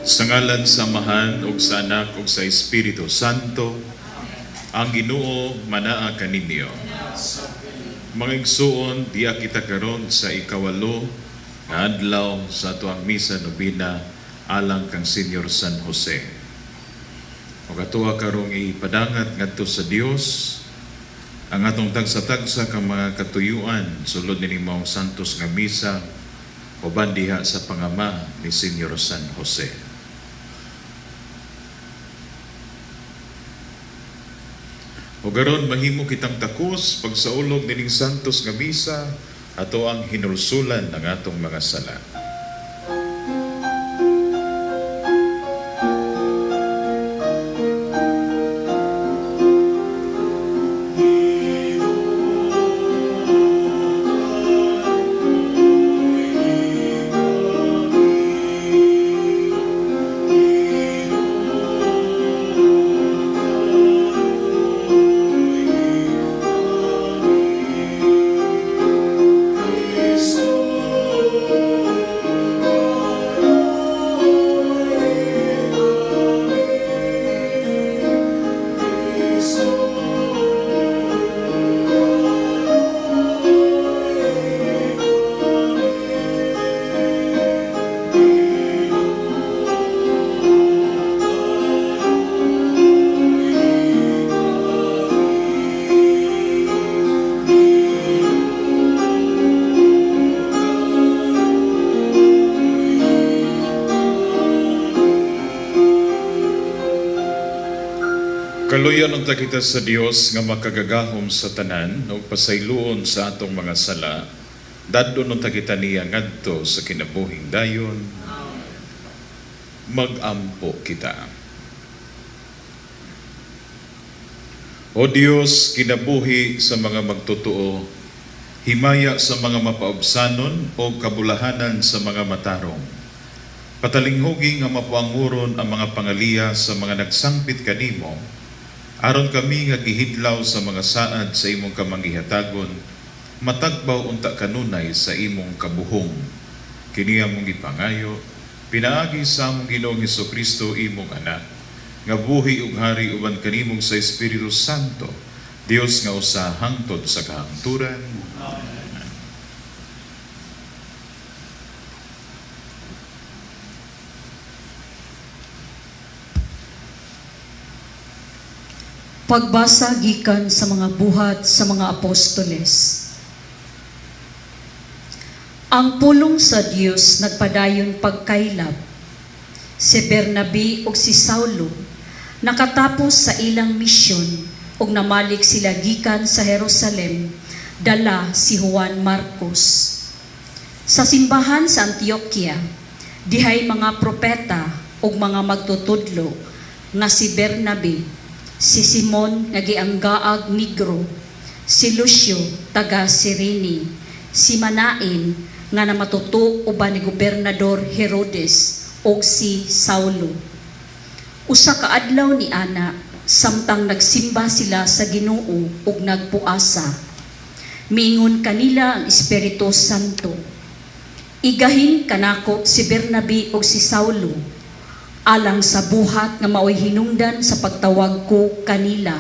Sa ngalan sa Amahan ug sa Anak ug sa Espiritu Santo, ang Ginoo manaa kaninyo. Mga igsuon, diya kita karon sa 8 nga adlaw sa atoang misa nobina alang kang Senyor San Jose. Ug atoa karong ipadangat ngadto sa Dios ang atong tagsa-tagsa ka mga katuyuan sulod nining maong santos nga misa uban diha sa pangama ni Senyor San Jose. O garon mahimo kitang takos pagsaulog nining santos nga misa ato ang hinulsulan ng atong mga sala. Kaluyan unta kita sa Dios nga makagagahom sa tanan ug pasayloon sa atong mga sala. Dadon unta kita niya ngadto sa kinabuhing dayon. Magampo kita. O Dios, kinabuhi sa mga magtotoo, himaya sa mga mapaubsanon o kabulahanan sa mga matarong. Patalinghugi nga mapuanguron ang mga pangaliya sa mga nagsangpit kanimo, aron kami nga gihidlaw sa mga saad sa imong kamanggihatagon, matagbaw unta kanunay sa imong kabuhong. Kini among gipangayo, pinaagi sa among Ginoong Hesukristo imong anak, nga buhi ug hari uban kanimong sa Espiritu Santo, Dios nga usa hangtod sa kahangturan. Amen. Pagbasa gikan sa mga buhat sa mga apostoles. Ang pulong sa Dios nagpadayon pagkaylap. Si Bernabe ug si Saulo nakatapos sa ilang misyon ug namalik sila gikan sa Jerusalem, dala si Juan Marcos. Sa simbahan sa Antioquia, dihay mga propeta ug mga magtutudlo nga si Bernabe, si Simon nga gianggaag Negro, si Lucio taga Cyrene, si Manaen nga namatuto uban ni Gobernador Herodes ug si Saulo. Usa ka adlaw ni ana, samtang nagsimba sila sa Ginoo ug nagpuasa, miingon kanila ang Espiritu Santo, igahin kanako si Bernabe ug si Saulo alang sa buhat nga maoy hinungdan sa pagtawag ko kanila.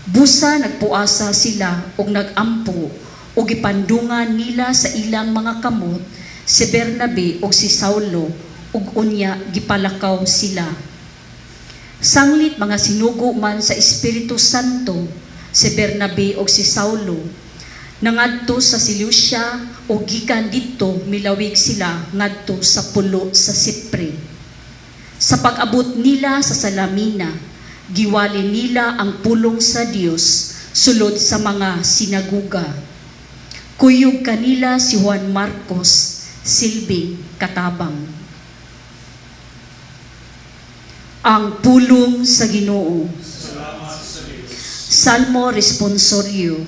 Busa nagpuasa sila ug nagampo ug gipandungan nila sa ilang mga kamot si Bernabe ug si Saulo ug unya gipalakaw sila. Sanglit mga sinugo man sa Espiritu Santo si Bernabe ug si Saulo, nangadto sa Seleucia ug gikan didto milawig sila ngadto sa pulo sa Sipre. Sa pag-abot nila sa Salamina, giwali nila ang pulong sa Dios sulod sa mga sinaguga. Kuyog kanila si Juan Marcos, silbing katabang. Ang pulong sa Ginoo. Salmo Responsorio.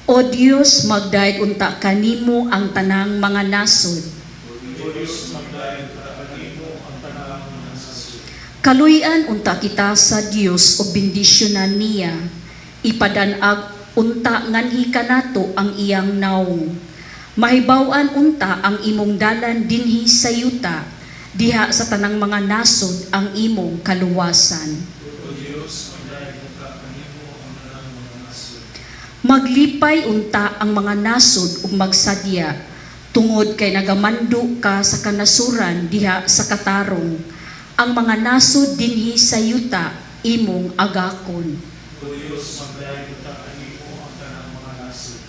O Dios, magdayeg unta kanimo ang tanang mga nasod. Kaluy-an unta kita sa Dios ug bendisyonan niya. Ipadan-ag unta nganhi kanato ang iyang nawong. Mahibaw-an unta ang imong dalan dinhi sa yuta, Diha sa tanang mga nasod ang imong kaluwasan. O Dios, magdayeg unta kanimo ang tanang mga nasod. Maglipay unta ang mga nasod ug magsadya tungod kay nagamando ka sa kanasuran diha sa katarong. Ang mga nasod dinhi sa yuta imong agakon. O Dios, magdayeg unta kanimo ang tanang mga nasod.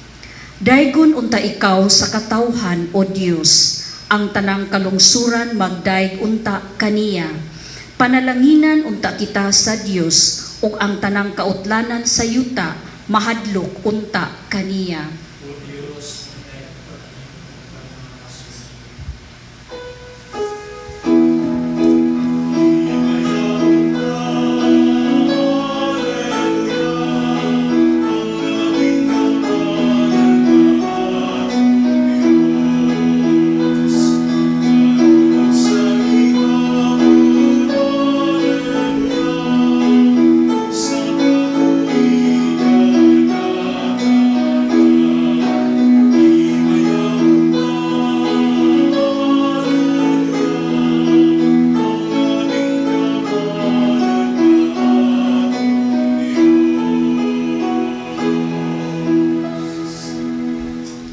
Daygon unta ikaw sa katawhan, O Dios, ang tanang kalungsuran magdayeg unta kaniya. Panalanginan unta kita sa Dios ug ang tanang kautlanan sa yuta mahadlok unta kaniya. O Dios, magdayeg unta kanimo ang tanang mga nasod.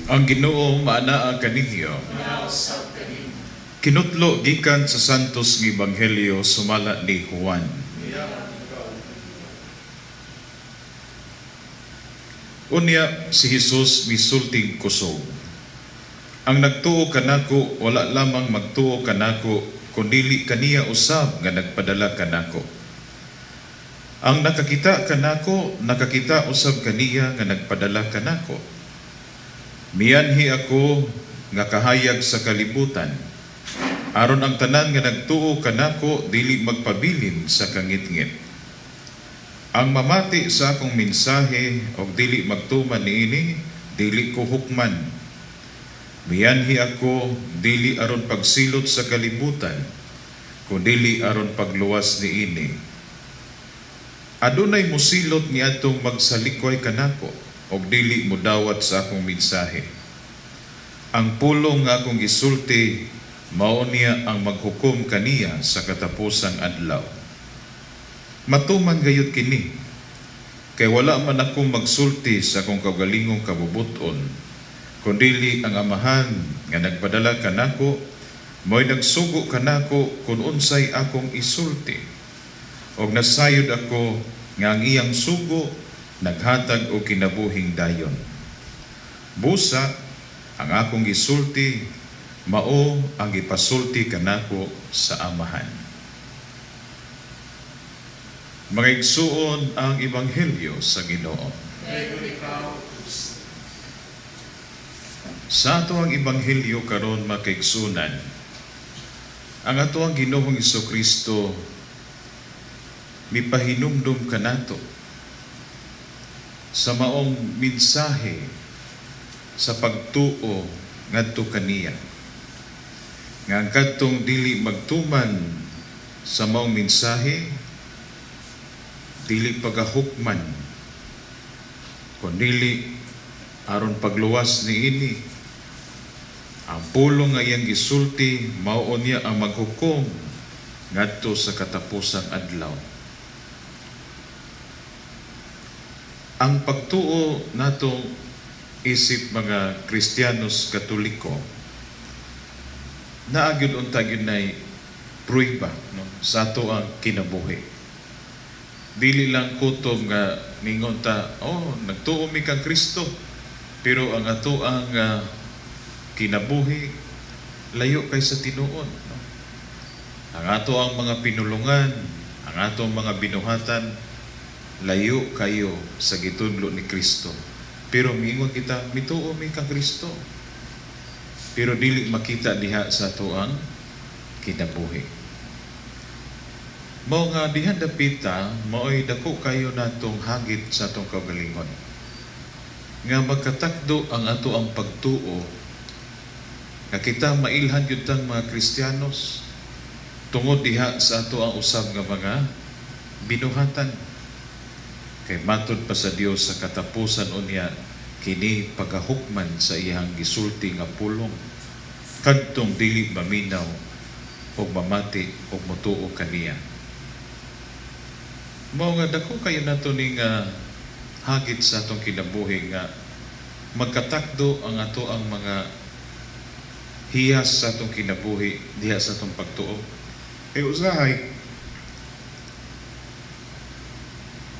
Ang Ginoo maanaa kaninyo. Kinutlo gikan sa Santos nga Ebanghelyo sumala ni Juan. Unya si Jesus misulting kusog. Ang nagtuo kanako wala lamang magtuo kanako kundili kaniya usab nga nagpadala kanako. Ang nakakita kanako nakakita usab kaniya nga nagpadala kanako. Mianhi ako nga kahayag sa kalibutan. Aron ang tanan nga nagtuo kanako dili magpabilin sa kangitngit. Ang mamati sa akong mensahe og dili magtuman niini, dili ko hukman. Mianhi ako dili aron pagsilot sa kalibutan, kundili aron pagluwas niini. Adunay mosilot niadtong magsalikway kanako og dili modawat sa akong mensahe. Ang pulong nga akong gisulti mao niya ang maghukom kaniya sa katapusang adlaw. Matuman gayud kini, kay wala man ako magsulti sa akong kaugalingong kabubut-on, kundili ang Amahan nga nagpadala kanako mo'y nagsugo kanako kun unsay akong isulti. Og nasayod ako nga ang iyang sugo naghatag og kinabuhing dayon. Busa ang akong gisulti mao ang gipasulti kanako sa Amahan. Mga igsuon, ang ebanghelyo sa Ginoo. Sa ato ang ebanghelyo karon, makaigsunan, ang ato ang Ginoong Kristo mipahinumdum kanato sa maong mensahe sa pagtuo ngadto kaniya. Nga ang kadtong dili magtuman sa maong mensahe, dili pagahukman, kundili aron pagluwas niini. Ang pulong nga iyang gisulti mao niya ang maghukom ngadto sa katapusang adlaw. Ang pagtuo nato isip mga Kristiyanos Katoliko, naa gyud unta gyud nay prueba, no, sa ato ang kinabuhi. Dili lang kutob nga ningon ta, "Oh, nagtuo mi kang Kristo," pero ang ato ang kinabuhi layo kay sa tinuod, no? Ang ato ang mga pinulungan, ang ato ang mga binuhatan layo kayo sa gitudlo ni Kristo. Pero miingon kita, "Mituo mi kang Kristo." Pero dili makita diha sa ato ang kinabuhi. Mao nga diha dapita, mao'y dako kayo natong hagit sa atong kaugalingon. Nga magkatakdo ang ato ang pagtuo, nga kita mailhan gyud tang mga Kristiyanos tungod diha sa ato ang usab nga mga binuhatan. Kay matud pa sa Dios sa katapusan unya kini pagahukman sa iyang gisulti nga pulong kadtong dili maminaw ug mamati ug motuo kaniya. Mao nga dako kayo nato ning hagit sa atong kinabuhi nga magkatakdo ang ato ang mga hiyas sa atong kinabuhi diha sa atong pagtuo. Kay usahay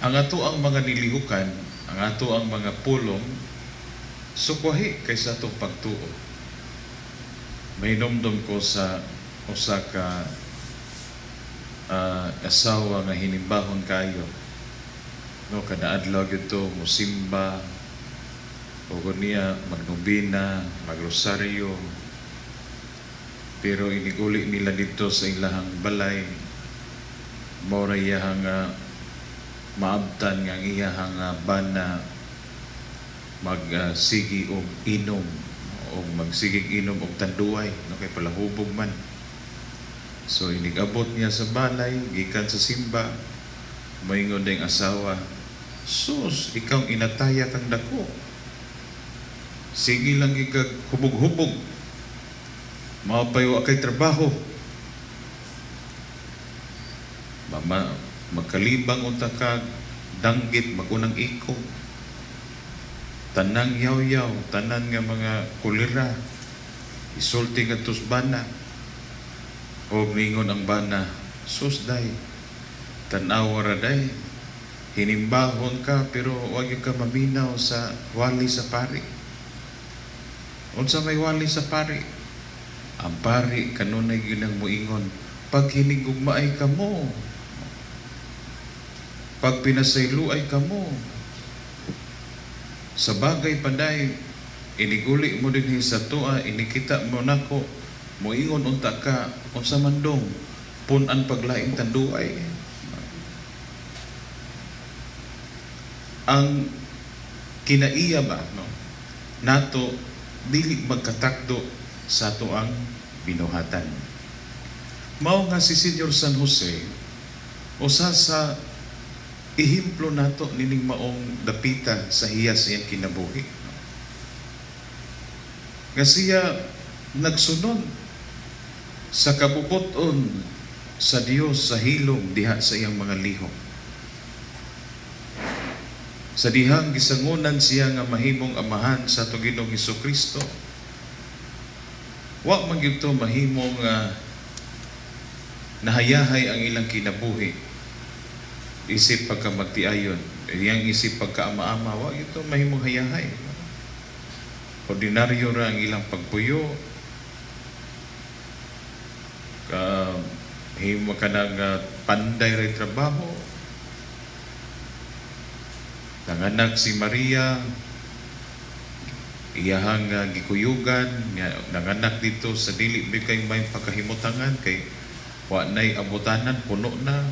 ang ato ang mga nilihukan, ang ato ang mga pulong sukwahi kaysa atong pagtuo. Mahinomdom ko sa usa ka asawa nga hinimbahon kayo. No, kada adlaw gyud to mosimba ug niya magnobena, magrosaryo. Pero iniguli nila dito sa ilahang balay, mao ra iyahang maabtan nga ang iyahang bana magsigi og inom og magsigig inom og tanduay, no, kay palahubog man. So inigabot niya sa balay gikan sa simba, moingon ding asawa, "Sus, ikaw inataya kang dako. Sige lang ikag hubog-hubog. Mao pa'y wa kay trabaho. Mama, magkalibang unta ka, danggit magunang ikog. Tanang yaw-yaw, tanan nga mga kulira, isulti nga bana." Og ningon ang bana, "Sus day, tan-awa ra day, hinimbahon ka pero wag gyud ka maminaw sa wali sa pari. Unsa may wali sa pari? Ang pari kanunay gyud ang moingon, pag hinigugmaay kamo, pag pinasayloay kamo, sa bagay paday, iniguli mo dinhi sa tua, inikita mo nako, moingon unta ka, unsa man dong, pun-an paglaing tanduay." Ang kinaiya ba, no, nato dili magkatakdo sa ato ang binuhatan. Mao nga si Senyor San Jose usa sa ehemplo nato nining maong dapita sa hiyas iyang kinabuhi. Nga siya nagsunod sa kabubuton sa Dios sa hilom diha sa iyang mga lihok. Sa dihang gisangunan siya nga mahimong amahan sa atong Ginoong Hesukristo, wa man gyud to mahimong nahayahay ang ilang kinabuhi. Isip pagka magtiayon, iyang isip pagka ama-ama, wa gyud to mahimong hayahay. Ordinaryo ra ang ilang pagpuyo. Ka himo ka ng panday ra trabaho. Nanganak si Maria, iyahang gikuyugan, nanganak dito sa dili bikay may pagkahimutangan kay wa nay abutanan, puno na.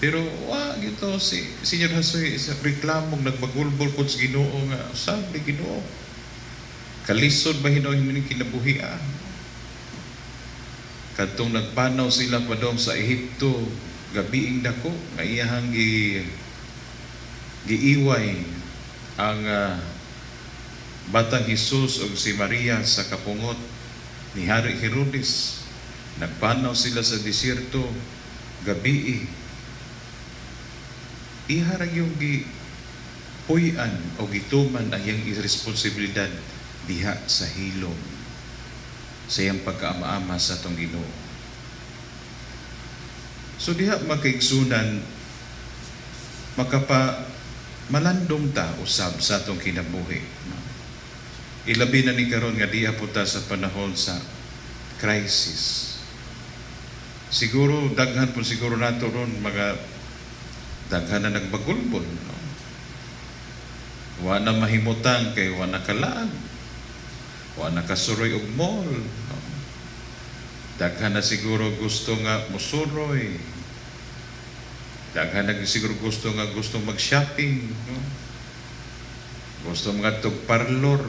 Pero wa gito si Senyor Jose sa reklamong nagbagulbol pud sa Ginoo nga sabi Ginoo, kalisod ba hinuon ni kinabuhi ah? Kadtong nagpanaw sila padong sa Ehipto, gabiing dako nga iyahang giiway ang batang Hesus ug si Maria sa kapungot ni Hari Herodes. Nagpanaw sila sa desierto gabii. Iha ra yung gipuy-an o gituman ang iyang responsibilidad diha sa hilom sa iyang pagkaama-ama sa atong Ginoo. So diha makaigsunan makapa malandong ta usab sa atong kinabuhi. Ilabi na ni karon nga diha po ta sa panahon sa crisis. Siguro daghan po siguro nato ron mga daghan na nagbagulbol, no? Wa na mahimutang kay wa na kalaag. Wa na kasuroy og mall, no? Daghan na siguro gusto nga musuroy. Daghan na siguro gusto nga gusto mag-shopping, no? Gusto mangadtog parlor,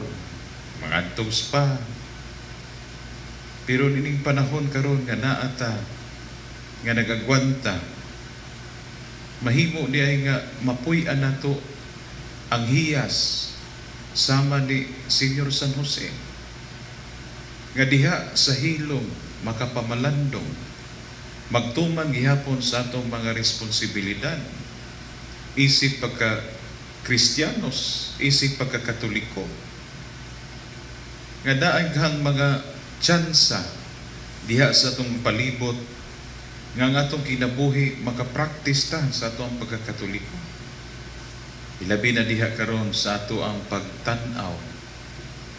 mangadtog spa. Pero nining panahon karon nga naa ta nga nagagwanta, mahimo di ay nga mapuy-an nato ang hiyas sama ni Senyor San Jose nga diha sa hilom makapamalandong, magtuman gihapon sa atong mga responsibilidad isip pagka Kristiyanos, isip pagka Katoliko, nga daaghang mga tsansa diha sa atong palibot nga ang atong kinabuhi makapraktis ta sa atong pagkakatoliko. Ilabi na diha karon sa ato ang pagtan-aw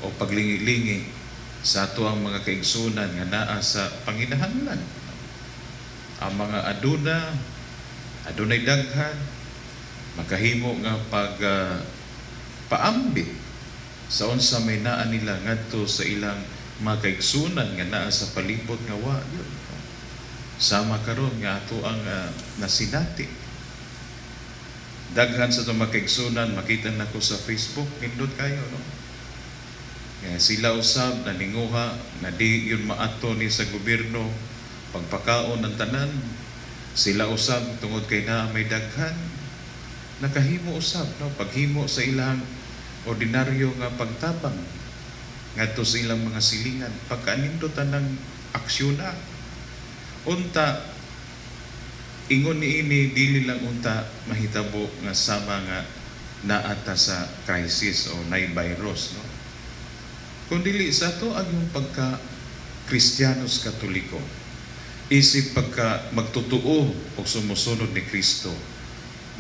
o paglingi-lingi sa ato ang mga kaigsunan nga naa sa panginahanglan. Ang mga adunay daghan, makahimo nga pag paambi sa unsa may naa nila ngadto sa ilang mga kaigsunan nga naa sa palibot nga wa yun. Sama karon nga ato ang nasinati. Daghan sa itong mga kaigsunan, makita nako sa Facebook, nindot kayo, no? Nga sila usab naninguha nga di yun maato ni sa gobyerno pagpakaon ng tanan. Sila usab tungod kay naa may daghan, nakahimo usab, no, paghimo sa ilang ordinaryo nga pagtabang ngadto sa ilang mga silingan. Pagkaanindot ang aksyon na unta, ingon niini, dili lang unta mahitabo nga sama nga naata sa crisis o nay virus, no, kun dili sa ato ang yung pagka Kristiyanos Katoliko, isip pagka magtotoo o sumusunod ni Kristo,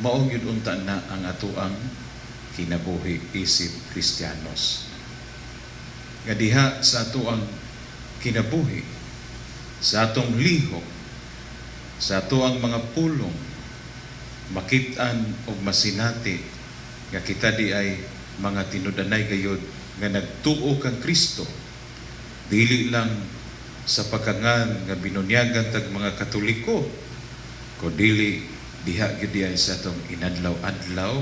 mao gyud unta na ang atoang kinabuhi isip Kristiyanos, nga diha sa atoang kinabuhi, sa atong lihok, sa atoang mga pulong, makit-an og masinati nga kita di ay mga tinud-anay gayod nga nagtuo kang Kristo, dili lang sa pagkangan nga binunyagan tag mga Katoliko, kundili diha gyud ay sa atong inadlaw-adlaw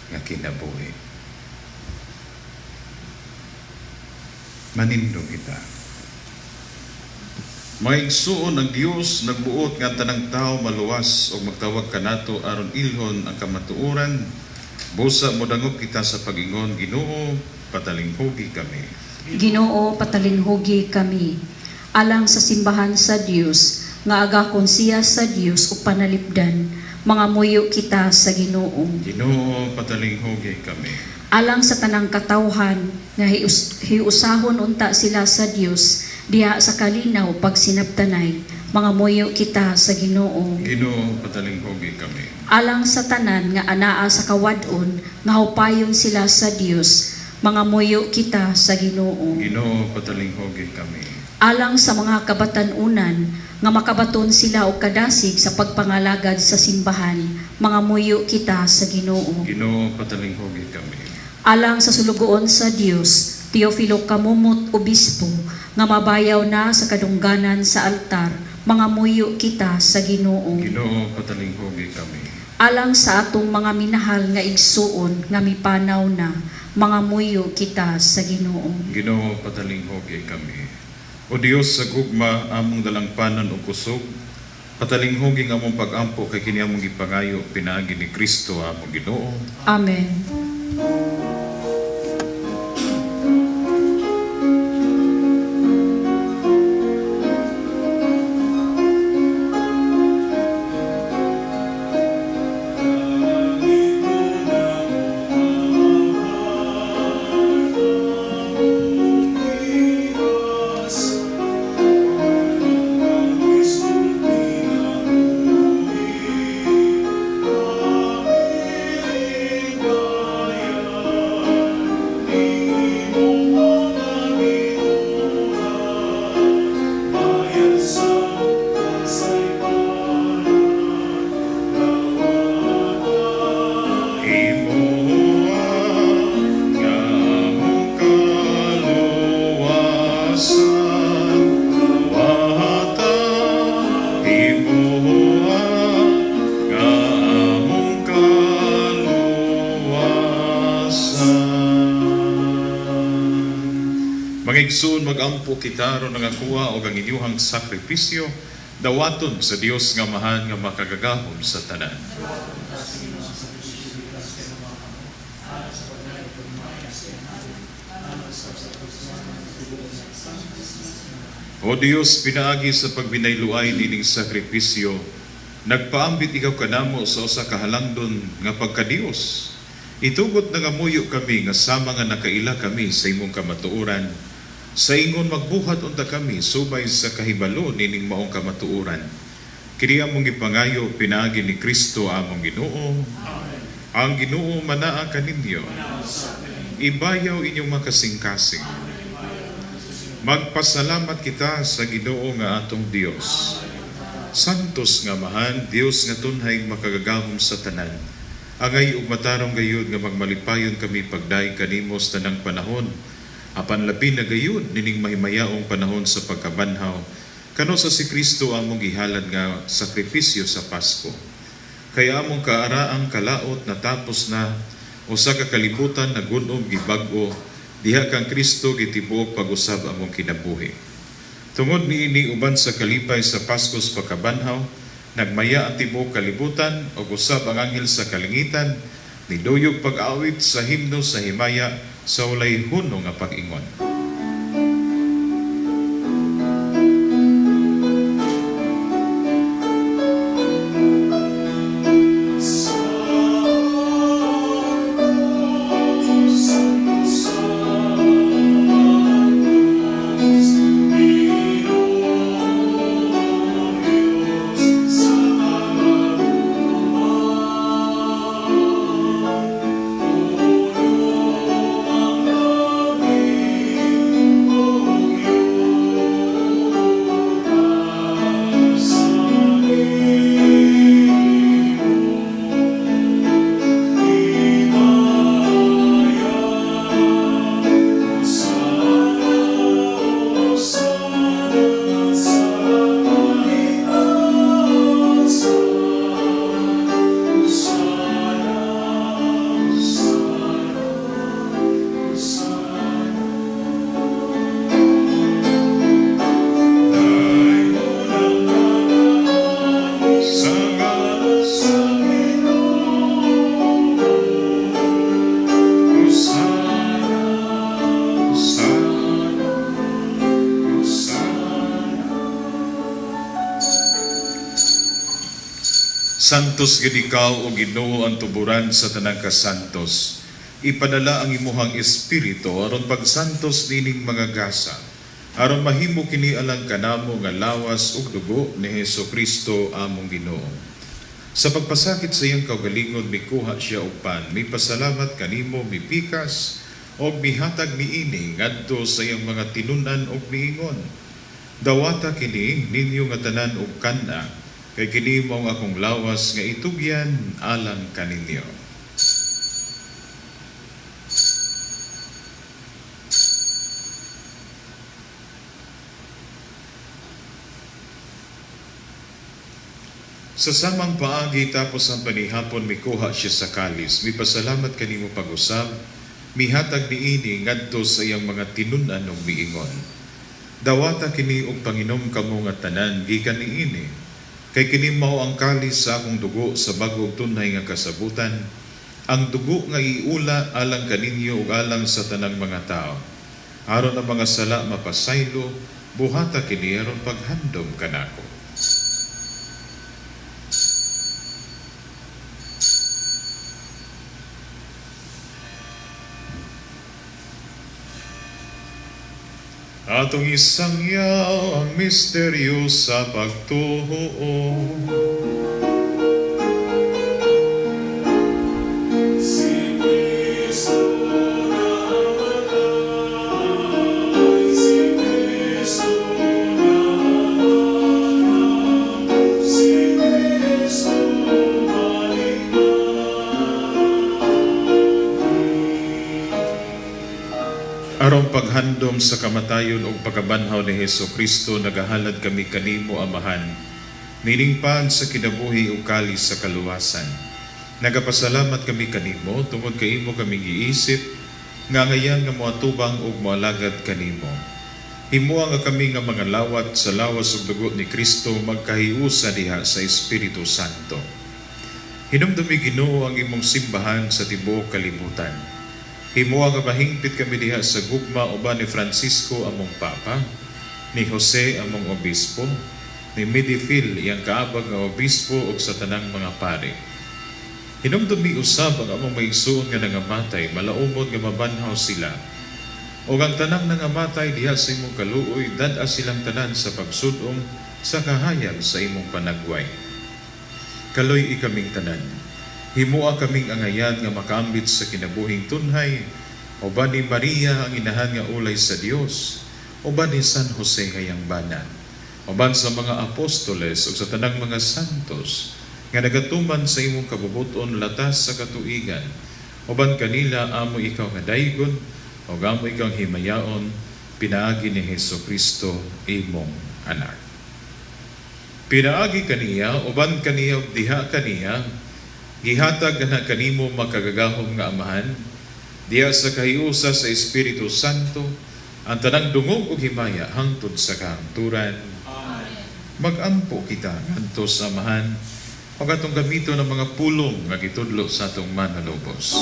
nga kinabuhi. Manindog kita. Mga igsuon, ang Dios nagbuot nga ang tanang tao maluwas o magtawag kanato aron ilhon ang kamatuoran. Busa modangop kita sa pag-ingon, "Ginoo, patalinghugi kami." Ginoo, patalinhugi kami. Alang sa simbahan sa Dios nga agakon siya sa Dios ug panalipdan, mangamuyo kita sa Ginoo. Ginoo, patalinghugi kami. Alang sa tanang katawhan nga hiusahon unta sila sa Dios diha sa kalinaw pagsinabtanay, mangamuyo kita sa Ginoo. Ginoo, patalinghugi kami. Alang sa tanan nga anaa sa kawad-on nga hupayon sila sa Dios, mangamuyo kita sa Ginoo. Ginoo, patalinghugi kami. Alang sa mga kabatan-unan nga makabaton sila og kadasig sa pagpangalagad sa simbahan, mangamuyo kita sa Ginoo. Ginoo, patalinghugi kami. Alang sa sulugoon sa Dios, Teofilo Camomot Obispo, nga mabayaw na sa kadungganan sa altar, mangamuyo kita sa Ginoo. Ginoo, patalinghugi kami. Alang sa atong mga minahal nga igsuon nga mipanaw na, mangamuyo kita sa Ginoo. Ginoo, patalinghugi kami. O Dios sa gugma, among dalangpanan ug kusog, patalinghugi ang among pag-ampo, kay kini among gipangayo pinaagi ni Kristo among Ginoo. Amen. Imoha nga among kaluwasan, wata. Imoha nga among kaluwasan. Mga igsoon, mag-ampo kita aron ang akuha og ang inyuhang sakripisyo dawaton sa Dios nga Amahan nga makagagahom sa tanan. O Dios, pinaagi sa pagbinayluay nining sakripisyo, nagpaambit ikaw kanamo sa usa ka halangdon nga pagkadios. Itugot nangamuyo kami nga sama nga nakaila kami sa imong kamatuoran, sa ingon magbuhat unta kami subay sa kahibalo nining maong kamatuoran. Kini among gipangayo pinaagi ni Kristo among Ginoo. Amen. Ang Ginoo manaa kaninyo. Ibayaw inyong makasingkasing. Magpasalamat kita sa Ginoo nga atong Dios. Santos nga Amahan, Dios nga tunhay makagagahom sa tanan. Angay ug matarong gayud nga magmalipayon kami pagdaig kanimo sa tanang panahon. Apan labi na gayud nining mahimayaong panahon sa pagkabanhaw, kano sa si Kristo among gihalad nga sakripisyo sa Pasko. Kaya among kaaraang kalaot natapos na, usa ka kalibutan nagun-om gibag-o, diha kang Kristo gitibuok pag-usab among kinabuhi. Tungod niini uban sa kalipay sa Paskos pagkabanhaw, nagmaya ang tibuok kalibutan ug usab ang anghel sa kalangitan, niduyog pag-awit sa himno sa himaya sa walay huno nga pag-ingon. Sa ngalan sa Ginoo, Hosana, Hosana, Hosana. Santos gid ikaw o Ginoo ang tuburan sa tanang kasantos. Ipadala ang imuhang espiritu aron pagsantos nining mga gasa, aron mahimo kini alang kanamo nga lawas ug dugo ni Hesus Kristo among Ginoo. Sa pagpasakit sa iyang kaugalingon mikuha siya og pan, mipasalamat kanimo, mipikas og mihatag niini ngadto sa iyang mga tinun-an og miingon: Dawata kini ninyo nga tanan og kan-a, kay kini mao ang akong lawas nga itugyan alang kaninyo. Sa samang paagi tapos ang panihapon mikuha siya sa kalis, mipasalamat kanimo pag-usab, mihatag niini ngadto sa iyang mga tinun-an ug miingon: Dawata kini og panginom kamo nga tanan gikan niini, kay kini mao ang kalis sa akong dugo sa bag-o ug tunhay nga kasabutan, ang dugo nga iula alang kaninyo ug alang sa tanang mga tawo. Aron ang mga sala mapasaylo, buhata kini aron paghandom kanako. Atong isangyaw ang misteryo sa pagtuo. Si Kristo namatay, si Kristo namatay, si Kristo Aron paghandom sa kamatayon ug pagkabanhaw ni Hesus Kristo, nagahalad kami kanimo, Amahan, nining pan sa kinabuhi ug kalis sa kaluwasan. Nagapasalamat kami kanimo tungod kay imo kami giisip nga angayan nga moatubang ug moalagad kanimo. Himoa nga kami nga mga lawat sa lawas ug dugo ni Kristo magkahiusa diha sa Espiritu Santo. Hinumdumi, Ginoo, ang imong simbahan sa tibuok kalibutan. Himoa nga mahingpit kami diha sa gugma uban ni Francisco among Papa, Ni Jose among obispo, ni Midifil iyang kaabag nga obispo ug sa tanang mga pari. Hinumdumi usab ang among mga igsuon nga nangamatay, malaumon nga mabanhaw sila. Ug ang tanang nangamatay diha sa imong kaluoy, dad-a silang tanan sa pagsud-ong sa kahayag sa imong panagway. Kaloy-i kaming tanan. Himoa kaming angayan nga makaambit sa kinabuhing tunhay, uban ni Maria ang inahan nga ulay sa Dios, uban ni San Jose nga iyang bana, uban sa mga apostoles ug sa tanang mga santos nga nagatuman sa imong kabubuton latas sa katuigan, uban kanila amo ikaw nga daygon ug amo ikaw himayaon pinaagi ni Hesus Kristo imong anak. Pinaagi kaniya, uban kaniya ug diha kaniya, gihatag na kanimo makagagahom nga Amahan, diha sa kahiusa sa Espiritu Santo, ang tanang dungog ug himaya hangtod sa kahangturan. Amen. Magampo kita ngadto sa Amahan, ug atong gamiton ang mga pulong nga gitudlo sa atong Manunubos.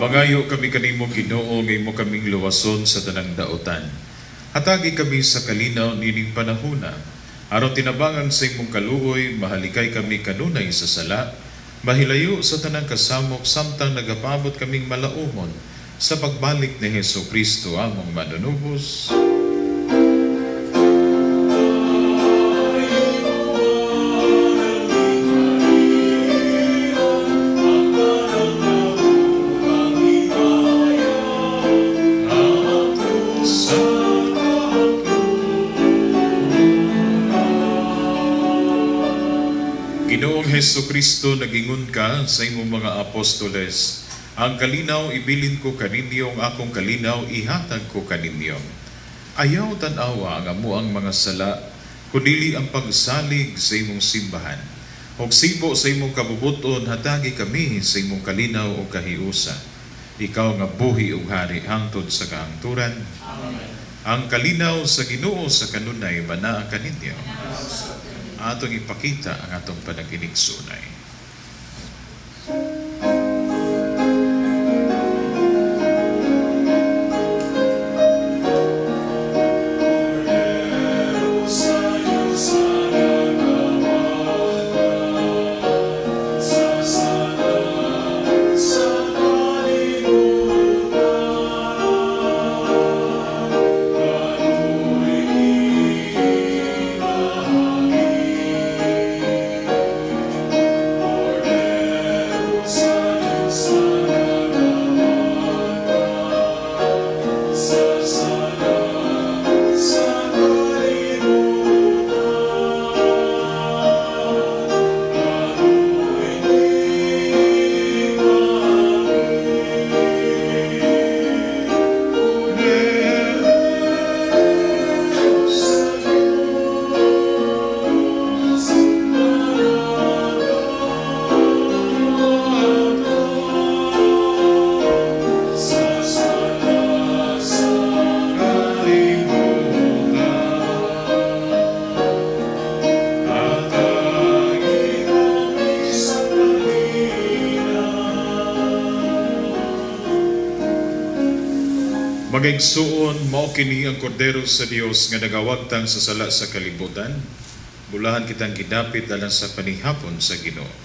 Mangayo kami kanimo, Ginoo, nga imo kaming luwason sa tanang daotan. Hatagi kami sa kalinaw nining panahona. Aron tinabangan sa imong kaluoy, mahalikay kami kanunay sa sala, mahilayo sa tanang kasamok samtang nagapaabot kaming malaumon sa pagbalik ni Hesus Kristo among Manunubos. Sa Ginoong Hesus Kristo, nagingon ka sa imong mga apostoles, "Ang kalinaw ibilin ko kaninyo, ang akong kalinaw ihatag ko kaninyo. Ayaw tan-awa ang amuang mga sala, kundili ang pagsalig sa imong simbahan. Og sibo sa imong kabubuton, hatagi kami sa imong kalinaw o kahiusa. Ikaw nga buhi ug hari hangtod sa kahangturan." Amen. Ang kalinaw sa Ginoo sa kanunay manaa kaninyo. Atong ipakita ang atong panag-inigsoonay. Mga igsuon, mao kini ang kordero sa Dios nga nagawagtang sa sala sa kalibutan. Bulahan kitang gidapit alang sa panihapon sa Ginoo.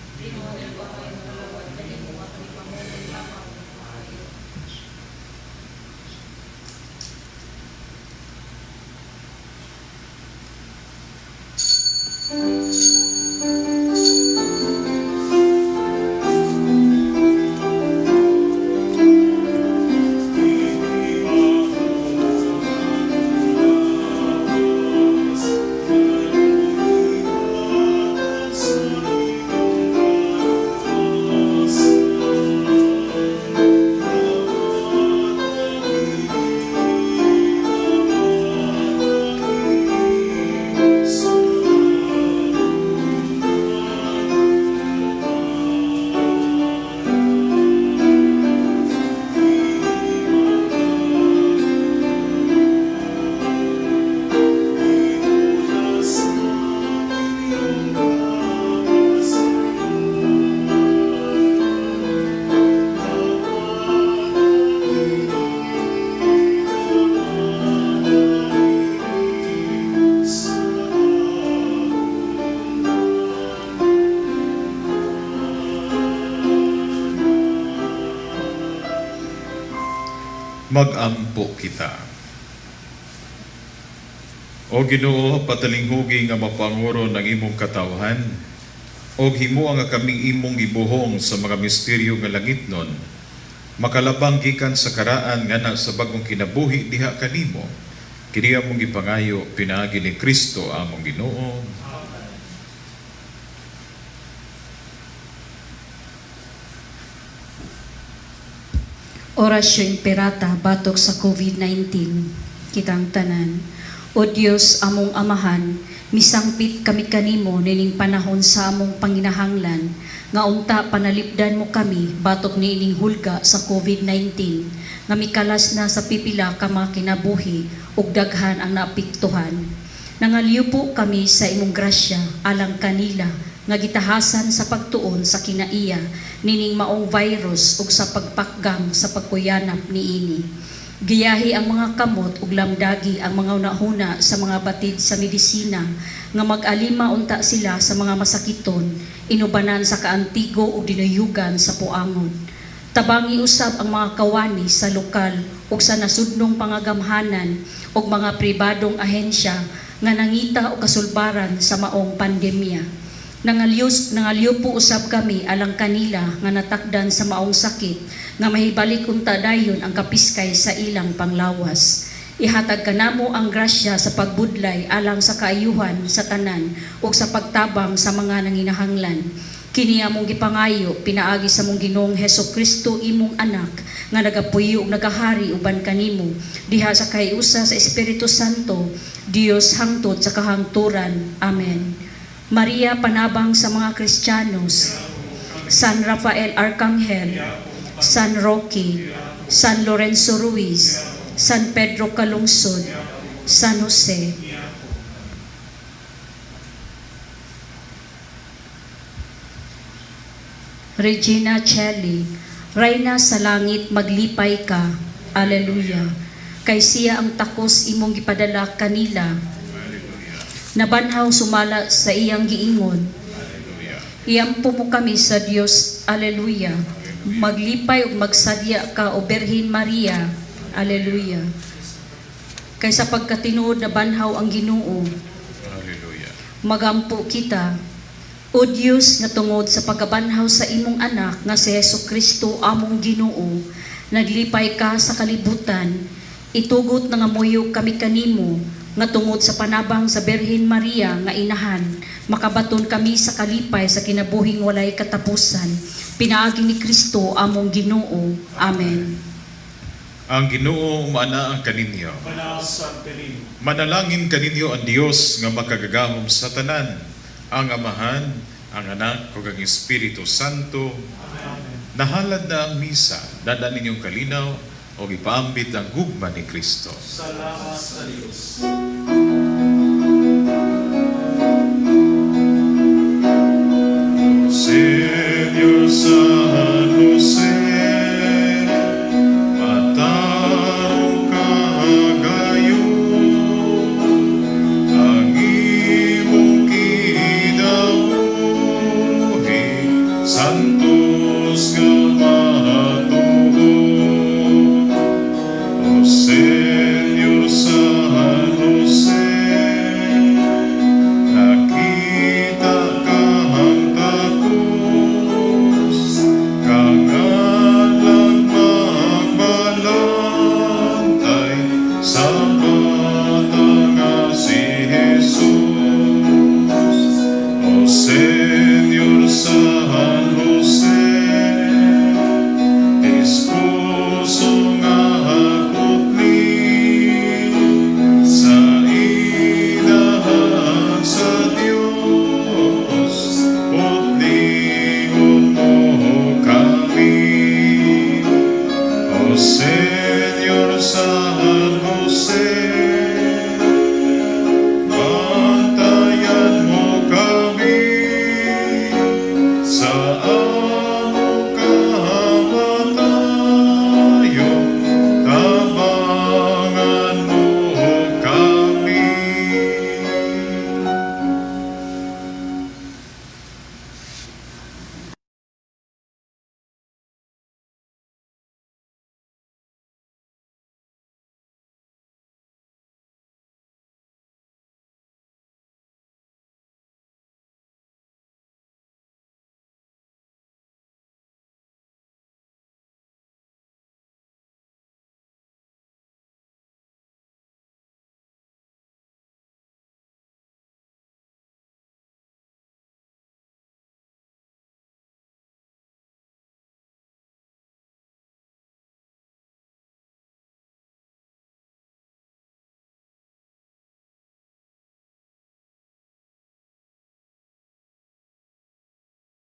Magampo kita. O Ginoo, patalinghugi nga mapanguro ng imong katawhan, og himoa nga kaming imong gibuhong sa mga misteryo nga langitnon, makalabang gikan sa karaan nga na sa bagong kinabuhi diha kanimo. Kini among gipangayo pinaagi ni Kristo among Ginoo. Orasyon Pirata batok sa COVID-19. Kitang tanan. O Dios among amahan, misangpit kami kanimo nining panahon sa among panginahanglan nga unta panalipdan mo kami batok niining hulga sa COVID-19 nga mikalas na sa pipila ka mga kinabuhi ug daghan ang naapektuhan. Nangaliw kami sa imong grasya alang kanila nga gitahasan sa pagtuon sa kinaiya nining maong virus ug sa pagpakgang sa pagkuyanap niini. Giyahi ang mga kamot ug lamdagi ang mga hunahuna sa mga batid sa medisina nga mag-alima unta sila sa mga masakiton, inubanan sa kaantigo ug dinuyugan sa puangon. Tabangi usab ang mga kawani sa lokal ug sa nasudnong pangagamhanan ug mga pribadong ahensya nga nangita og kasulbaran sa maong pandemya. Nangalyo po usab kami alang kanila nga natakdan sa maong sakit nga mahibalik unta dayon ang kapiskay sa ilang panglawas. Ihatag kanamo ang grasya sa pagbudlay alang sa kaayuhan sa tanan ug sa pagtabang sa mga nanginahanglan. Kini among gipangayo pinaagi sa mong Ginoong Heso Kristo imong anak nga nagapuyo ug nagahari uban kanimo diha sa kaiusa sa Espiritu Santo, Dios hangtod sa kahangturan. Amen. Maria, panabang sa mga Kristiyanos, San Rafael Arcangel, San Roque, San Lorenzo Ruiz, San Pedro Calungsod, San Jose. Regina Celli, Reyna sa langit, maglipay ka. Alleluia. Kay siya ang takos imong gipadala kanila. Nabanhaw sumala sa iyang giingon. Iampo mo kami sa Dios. Alleluia. Maglipay ug magsadya ka, o Birhen Maria. Alleluia. Kay sa pagkatinuod nabanhaw ang Ginoo. Hallelujah. Magampo kita. O Dios nga tungod sa pagkabanhaw sa imong anak nga si Hesus Kristo among Ginoo, naglipay ka sa kalibutan, itugot nga moyo kami kanimo nga tungod sa panabang sa Birhen Maria nga inahan, makabaton kami sa kalipay sa kinabuhing walay katapusan. Pinaagi ni Kristo among Ginoo. Amen. Ang Ginoo maanaa kaninyo. Manasag kanimo. Manalangin kaninyo ang Dios nga makagagahom sa tanan, ang Amahan, ang Anak ug ang Espiritu Santo. Amen. Nahalad na ang misa, dada ninyong kalinaw o ipaambit ang gugma ni Kristo. Salamat sa Diyos. Señor San Jose, matarong ka. Sa bata nga si Jesus. O Señor San Jose, Esposo nga putli sa Inahan sa Dios, putlingon mo kami. O Señor San